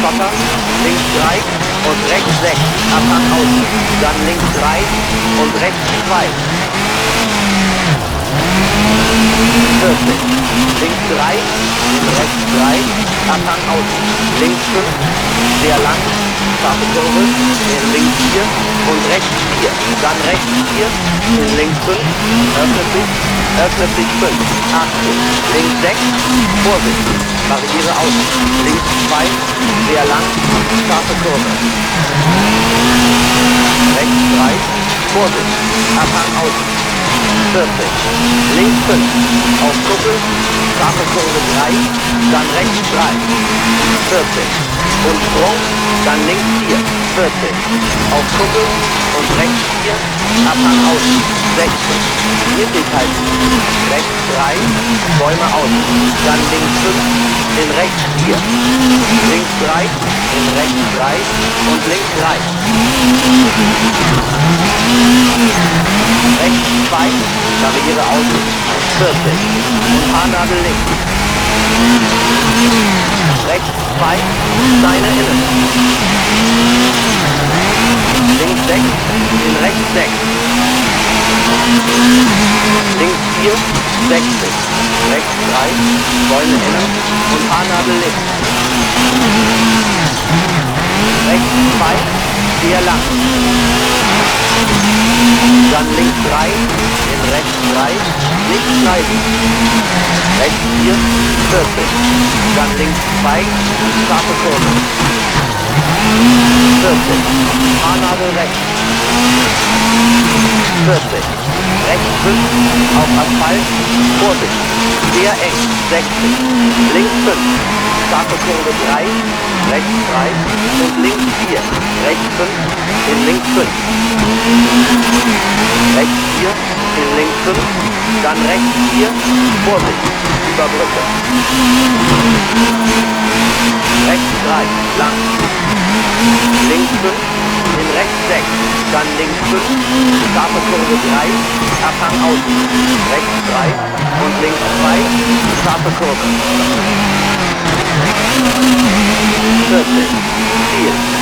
Schotter, links 3 und rechts 6, Abhang außen, dann links 3 und rechts 2. 40, links 3, in rechts 3, Abhang außen, links 5, sehr lang, scharfe Kurve, in links 4 und rechts 4, dann rechts 4, in links 5, öffnet sich 5, 80, links 6, Vorsicht, Barriere außen, links 2, sehr lang, scharfe Kurve, rechts 3, Vorsicht, Abhang außen, 40, links 5, auf Kuppel, scharfe Kurve 3, dann rechts 3, 40 und Sprung, dann links 4, 40, auf Kuppel und rechts 4, Abhang außen, 60, mittig halten, rechts 3, Bäume außen, dann links 5, in rechts 4, links 3, in rechts 3 und links 3. Rechts 2, Barriere außen, 40 und Haarnadel links. Rechts 2, Steine innen. Links 6, in rechts 6. Links 4, 60. Rechts 3, Bäume innen und Haarnadel links. Rechts 2, sehr lang. Dann links 3, in rechts 3, nicht schneiden. Rechts 4, 40. Dann links 2, scharfe Kurve. 40. Haarnadel rechts. 40. Rechts 5, auf Asphalt, Vorsicht, sehr eng, 60. Links 5, scharfe Kurve 3, rechts 3 und links 4, rechts 5, in links 5. Rechts 4, in links 5, dann rechts 4, Vorsicht, über Brücke. Rechts 3, lang. Links 5, in rechts 6, dann links 5, scharfe Kurve 3, Abhang außen, rechts 3 und links 2, scharfe Kurve. 40, Ziel.